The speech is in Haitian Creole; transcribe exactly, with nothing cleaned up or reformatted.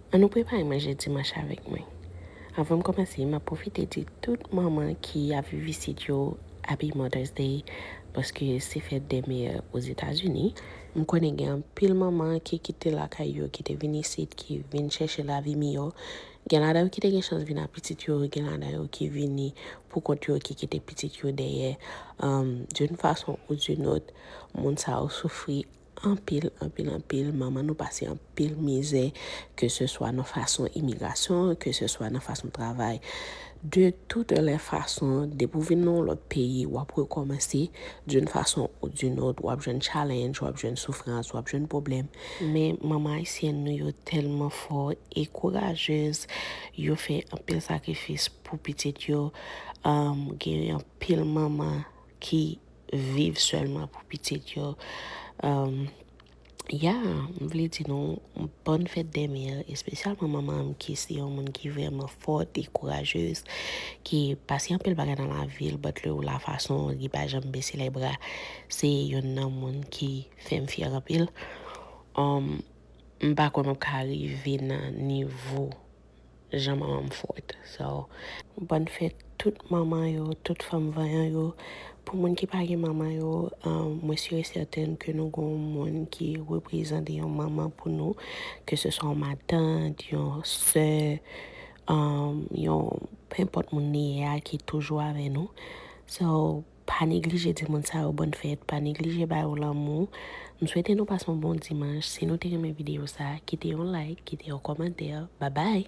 Ann nou prepare manje dimanch avèk mwen. Anvan m kòmanse, m ap pwofite di tout manman ki ap viv isit yo Happy Mother's Day, paske se fèt dè mè Ozetazini. M konnen gen anpil manman ki kite lakay yo, ki te vin isit, ki vin chèche lavi miyò. Gen ladan yo ki te gen chans vin ak pitit yo, gen ladan yo ki vini pou kont yo, ki kite pitit yo dèyè. Um, d'une façon ou d'une autre, moun sa yo soufri anpil, anpil, anpil. Manman nou pase anpil mizè, ke se swa nan fason imigrasyon, ke se swa nan fason travay. De toutes les façons, depi w vin nan yon lòt peyi, w ap rekòmanse d'une façon ou d'une autre, w ap jwenn challenge, w ap jwenn soufrans, w ap jwenn pwoblèm. Men manman ayisyèn nou yo tèlman fò e kourajez, yo fè anpil sakrifis pou pitit yo. Um, gen anpil manman ki viv sèlman pou pitit yo. Um, ya, m vle di nou, bòn fèt dè mè, espesyalman manman m ki se yon moun ki vrèman fòt e kourajez, ki pase anpil bagay nan lavi l, but le la fason li pa janm bese lè bra, se youn nan moun ki fè m fyè anpil. Um, m pa kwè m ap ka rive nan nivo jan manman m fòt. So, bòn fèt tout manman yo, tout fanm vanyan yo. Pou moun ki pa gen manman yo, um, mwen si e sètèn ke nou gen yon moun ki reprezante yon manman pou nou, ke se swa yon matant, yon sè, um, yon, penpòt moun li ye a ki toujou avè nou. So, pa neglije di moun sa yo bòn fèt, pa neglije ba yo lanmou. M swete nou pase yon bon dimanch. Si nou te renmen videyo sa, kite yon like, kite yon kòmantè. Babay!